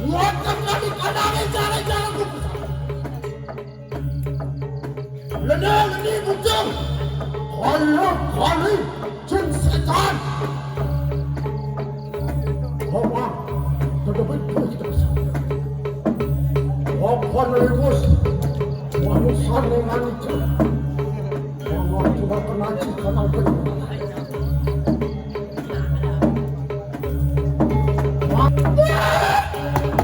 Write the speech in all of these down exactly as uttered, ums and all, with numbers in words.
Wonten kali kanange jare-jare kukusan. Lene ngeni bujeng. Kala kali jeng setan. Bawa, tetapi terus. Apa lurus? Manusia dengan itu. Bawa, tidak kena cik, kena betul. Luar biasa, luar biasa.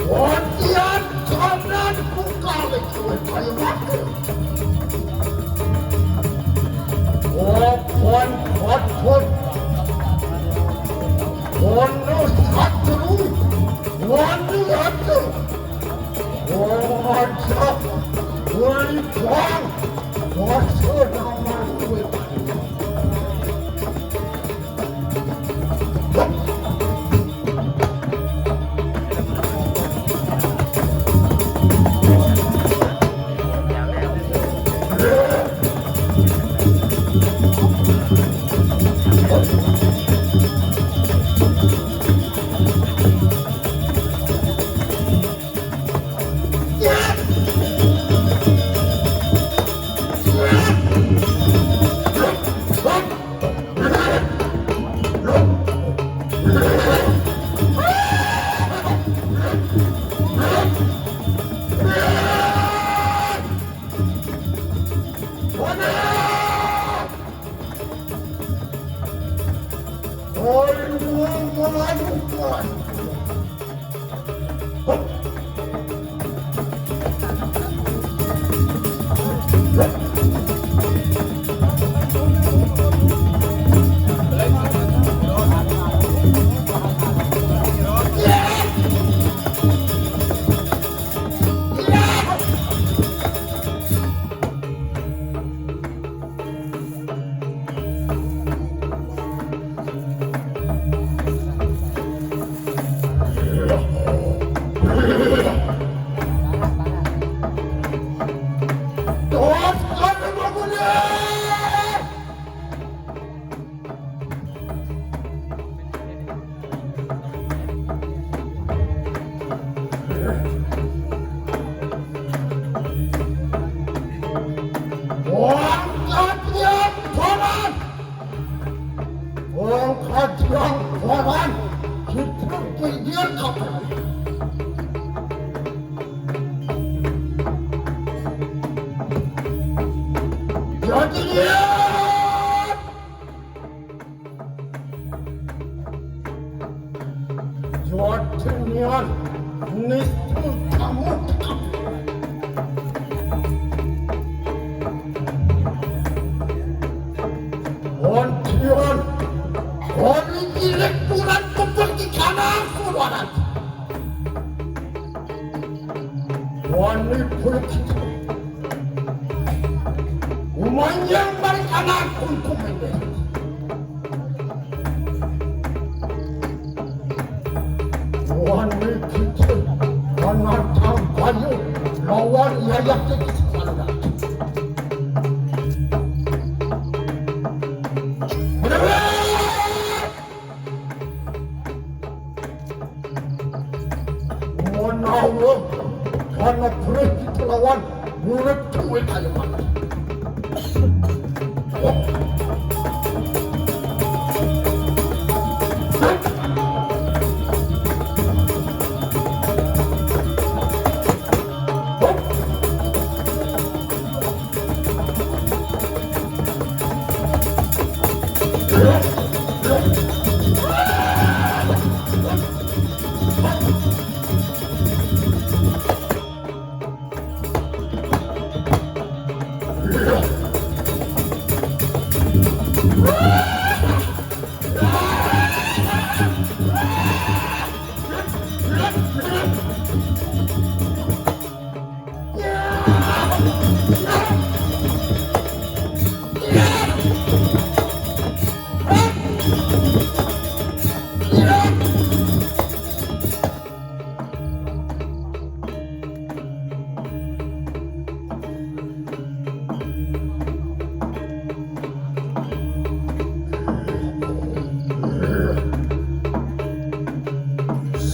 Pontian kanan buka lagi, kayu mati. Open hotpot. Kono satru. Wani atu. Wajah. Wajah. Wajah. Wong katiang koran. Wong katiang koran. Hidup pinggir kapal. Jadi dia. Jotinian nistru tamu. Wani pulkit. Umanyang balik anak kunkumene. Wani kit. Wana tambayo. Lawan yayak kit. Manawa kana perih kita lawan murid tuwi kaya mana.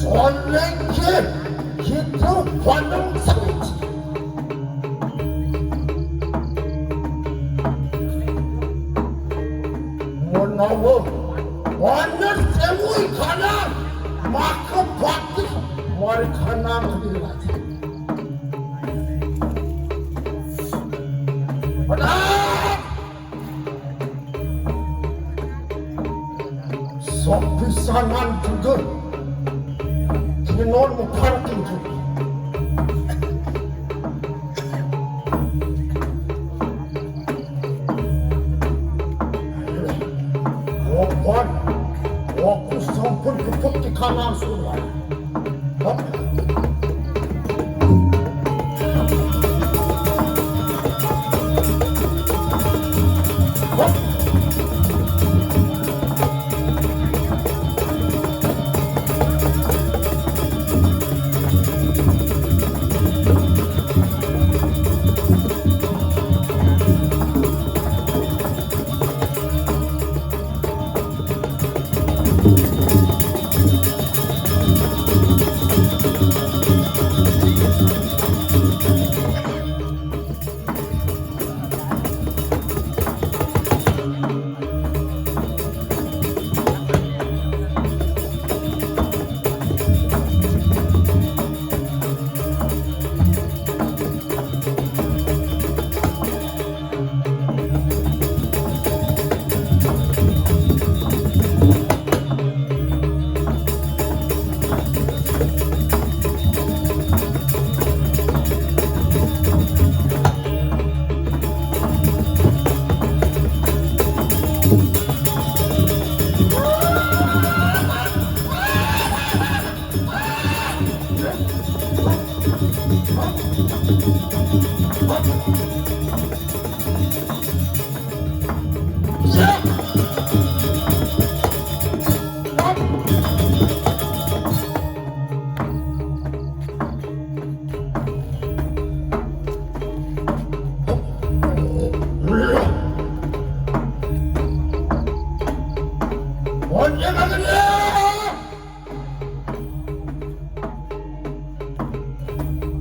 Solengke kita pandang sakit. Menawa panas ewu kana maka patih mari kana mati. Padahal sapisanan juga kinon mukar tinju. Wapan, aku sampun keput di kanan surga.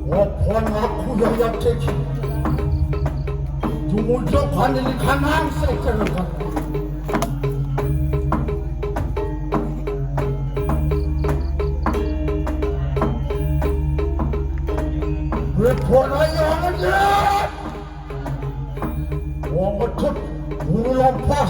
Wapon aku yayateki. Tumujok hanilikanang sa ikarakan. Wapon ayo hanilikanang. Wong medhot, guru lompoh.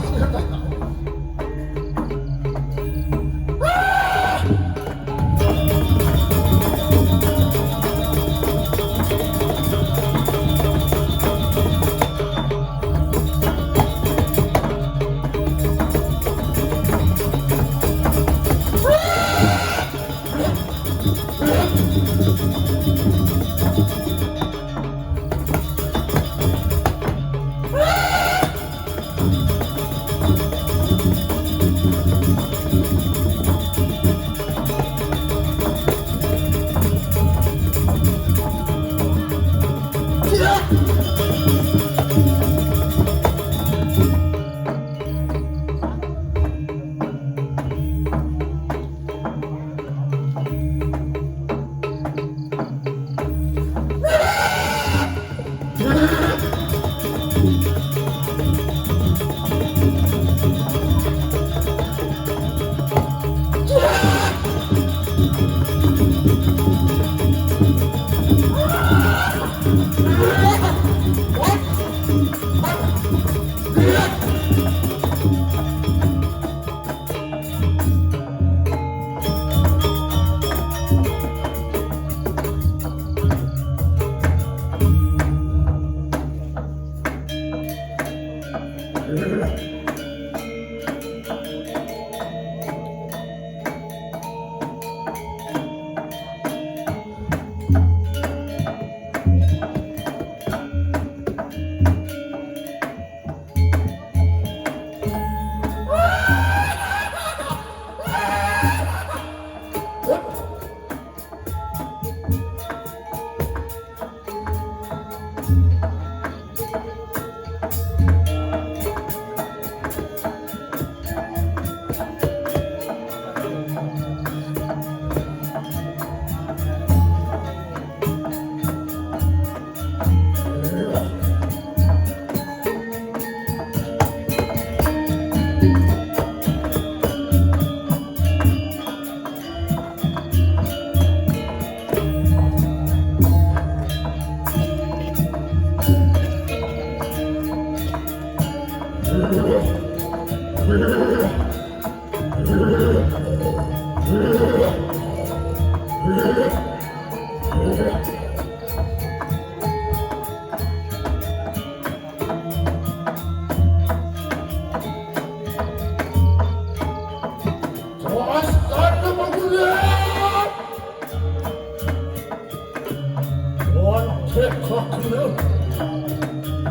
Tekakne,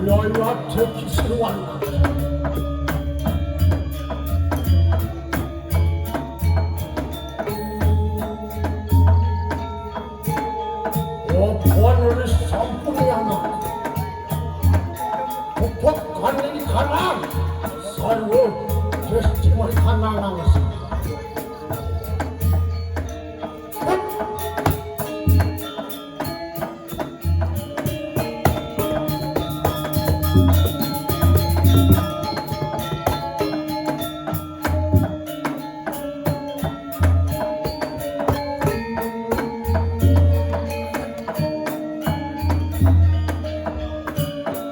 yaya tekisiwan. Opan ri sampun yana. Pupuk kani kanang. Sarwo, testimoni kanang nangis.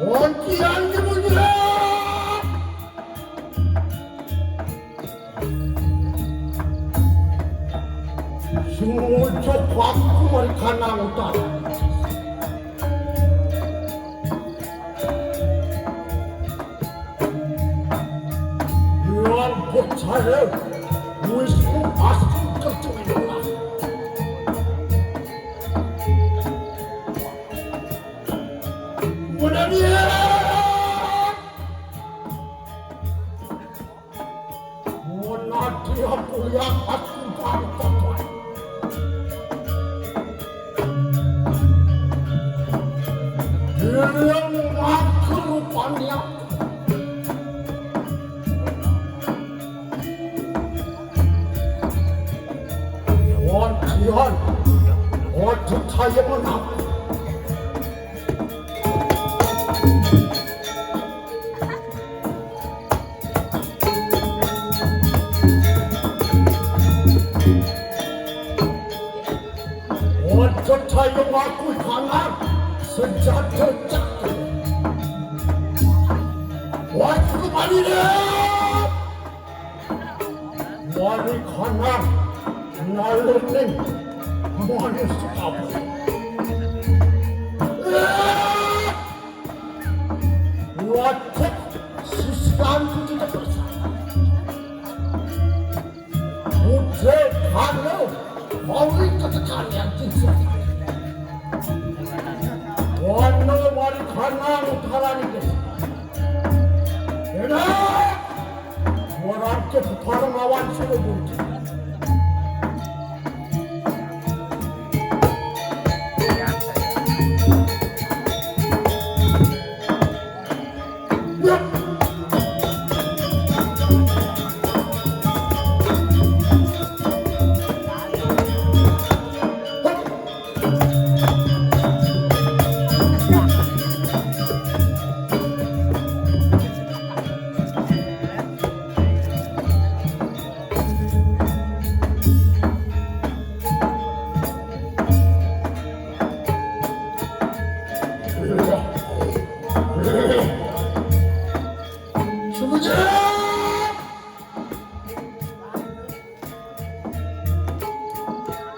Ontian di munira. Sumujuk aku mari kanang utara. Yang percaya Wisnu asli kerja itulah. Menanian. Monadi aku lihat aku bangkok. Bilang aku rupanya. Monadian. Monadi saya menang. Ojo cayo aku kangen sejati jati. Waktu kembali deh. Wali kanang nalurning manis sekali. Wajib sisian kita bersama. Udah kalau mau ikut sekalian kita. Wano wali kanang utara nih. Enak. Warake petarung lawan suruh buntu.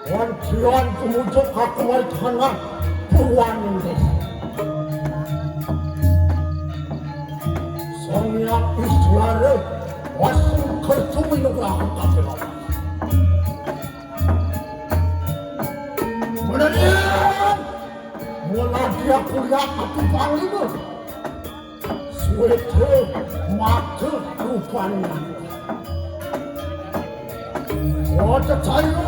Wan kian kumujuk aku wari tanah purwaning desa. Sangya Iswara wasung kertu minugraha kabeh. Menanian, muladi aku lihat aku panglima. Suwete mati rupane. Ojo cayo.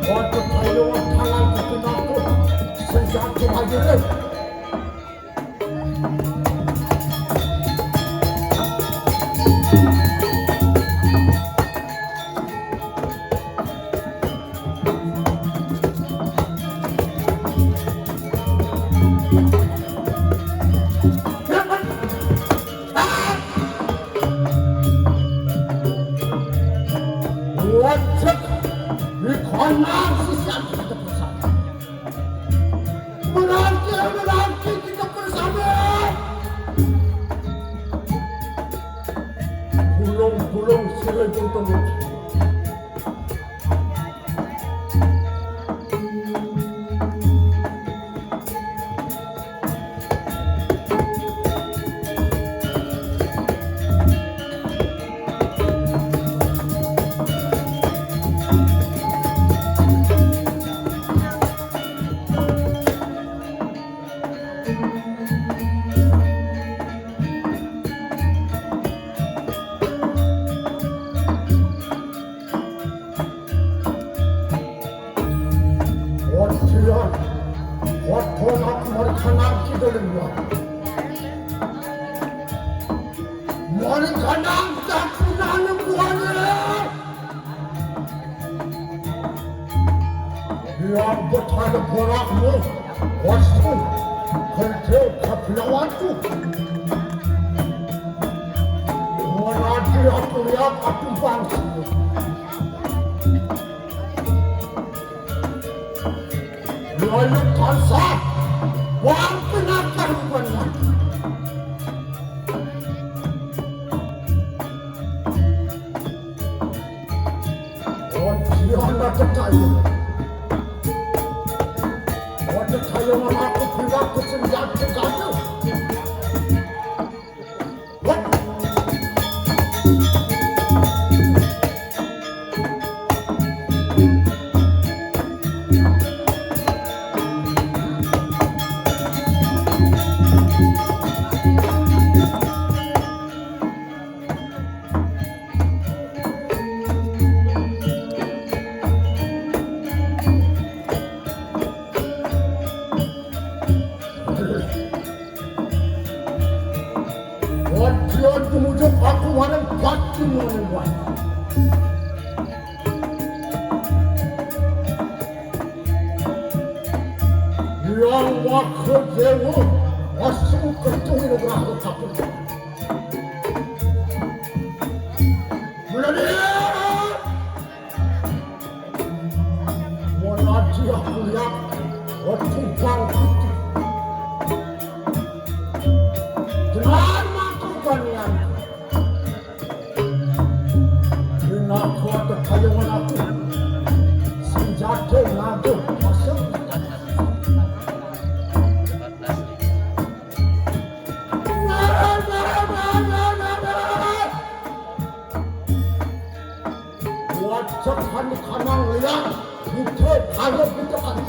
Ojo cayo tangan kepinaku. Senjata aja deh. Wajib dikonang sisian kita bersama. Menanti, menanti. Hoto aku mari kanang kidul lua. Mari kanang tak kenal buahnya. Yang bertanya borakmu, wastu, kerja kapilawanku. Menadi aku lihat aku bangsa. Lalu kansa, wang penakar bukan lagi. Oh, dia nak kekaya. Oh, kekaya mengaku tidak kesenjata gaduh. Wajian tumujung aku warang pati meniwan. Yang wakil dewa masuk ke tunggu rakyat kapal. Melihat Monarki aku lihat, berkubang putih. Dengan mata kanian. Bina kuat kayangan aku. Senjata ngadu masuk. Wajah kami kanang liang, buta kaya buta kami.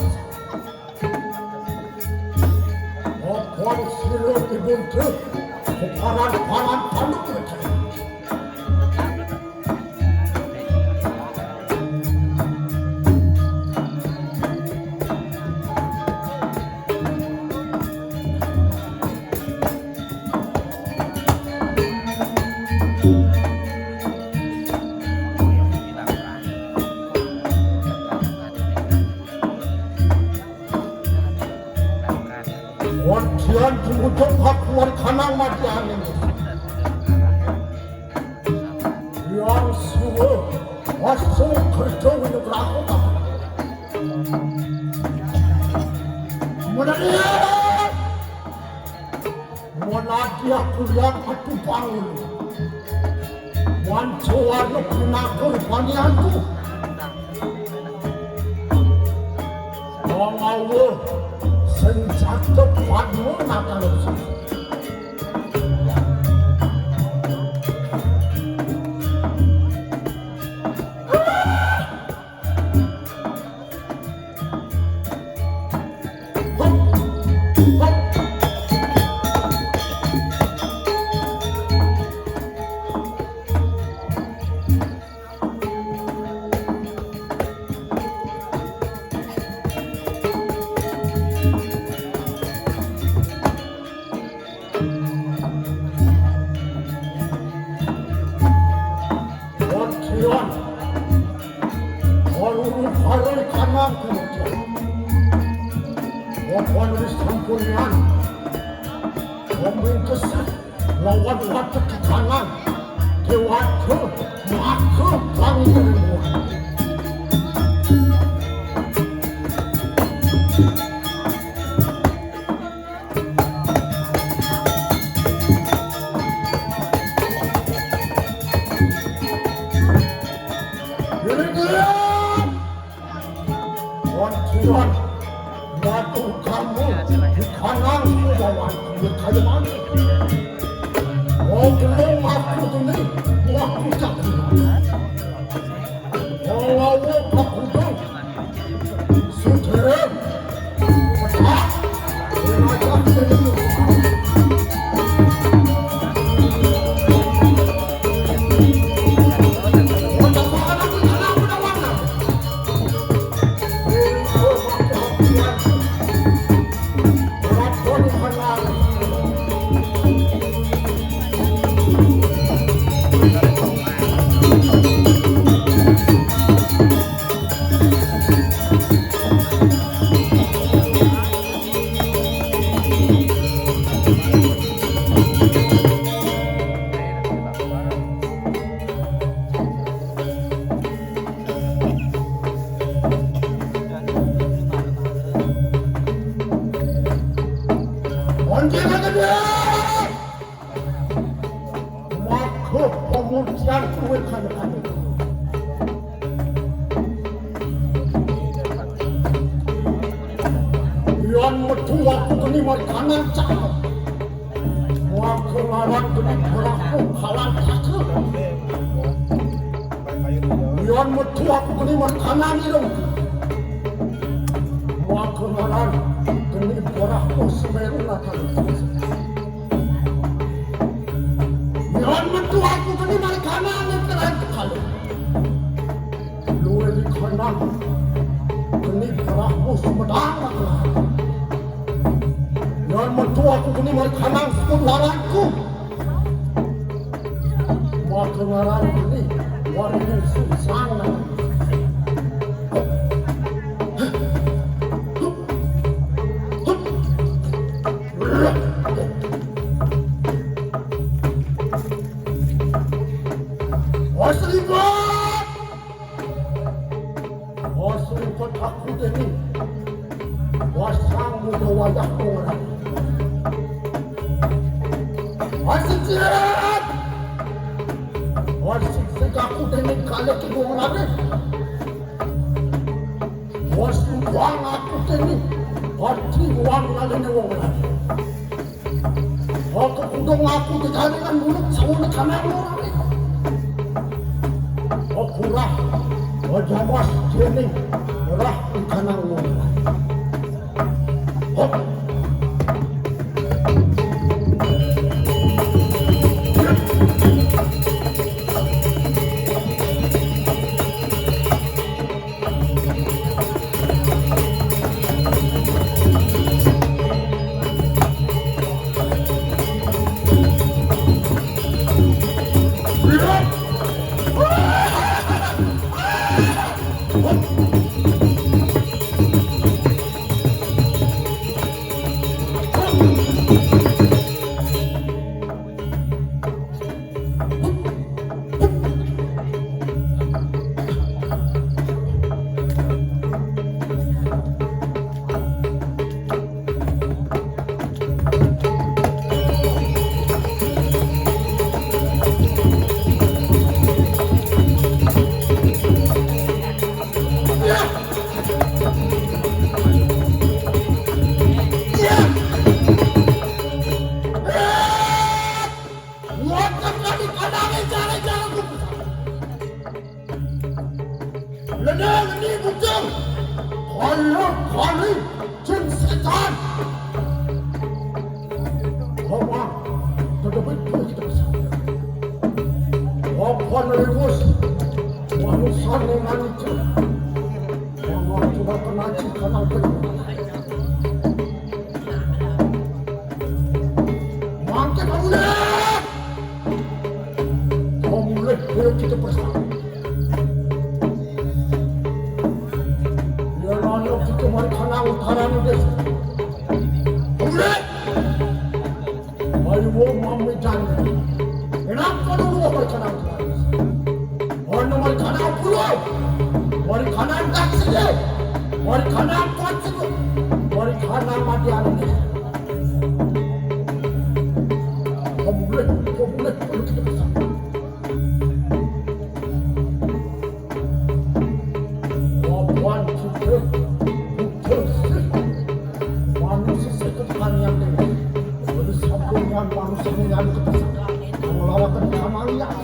Opon silo dibuntu, keparan-paran tanduk mereka. Wajian tumujung hakuan kanang mati angin. Yang suwe masuk kerja winuk raku. Menari. Monadi aku lihat aku bangun. Wancuan pinakur panianku. Mengawa senjata padma natal. Wajian. Kaluru-karu kanang kuda. Wapan wis sampunian. Pemimpin lawan watek kanang. Dewata maka pangiring. Demikian. Wan Tuhan, batu kamu di kanan kudawan di kayu manis. Oh, belum aku ini, aku tak. Oh, aku tak. Yan metu aku keni mari kanang cak. Maka ngaran keni berah kalan cak. Yan metu aku keni mari kanang irung. Maka ngaran keni berah Semeru natang. Yan metu aku keni mari kanang ni keran kekali. Luwih di kanang keni berah Sumedang natang. Yan metu aku keni mari kanang sebut ngaranku. Maka ngaran keni Waringin Sungsang. Asli, Pak! Asli, Pak, aku deh ni. Wasang muda wayah orang. Asik, siap! Asik, siap, aku deh ni, kalau kita orang habis. Bos, wang aku kene. Hati wang ngalene wong lagi. Aku kudung aku dijalingan mulut sauna kanang wong lagi. Aku rah, aja mas kene, rah di kanang wong lagi. Hop. Lene ngeni bujang. Kala kali jin setan. Apa? Tetapi itu kita bisa. Apa nerus? Manusia dengan itu. Mama coba kena cinta nanti. Mangke kamu deh. Kamu deh, ayo kita bersama. Ya, nanya kita mari kanang utara ni deh. Kamu deh. Ayo, mami jangan. Kenapa dulu mari kanang utara? Ono mari kanang pulau, mari kanang taksi, mari kanang taksi, mari kanang mati anu. Kamu boleh, kamu boleh, kamu tidak bisa. Lawan kita, bukan sih. Manusia seketika yang ini, jadi sambungan manusia yang kita melawan sama lihat.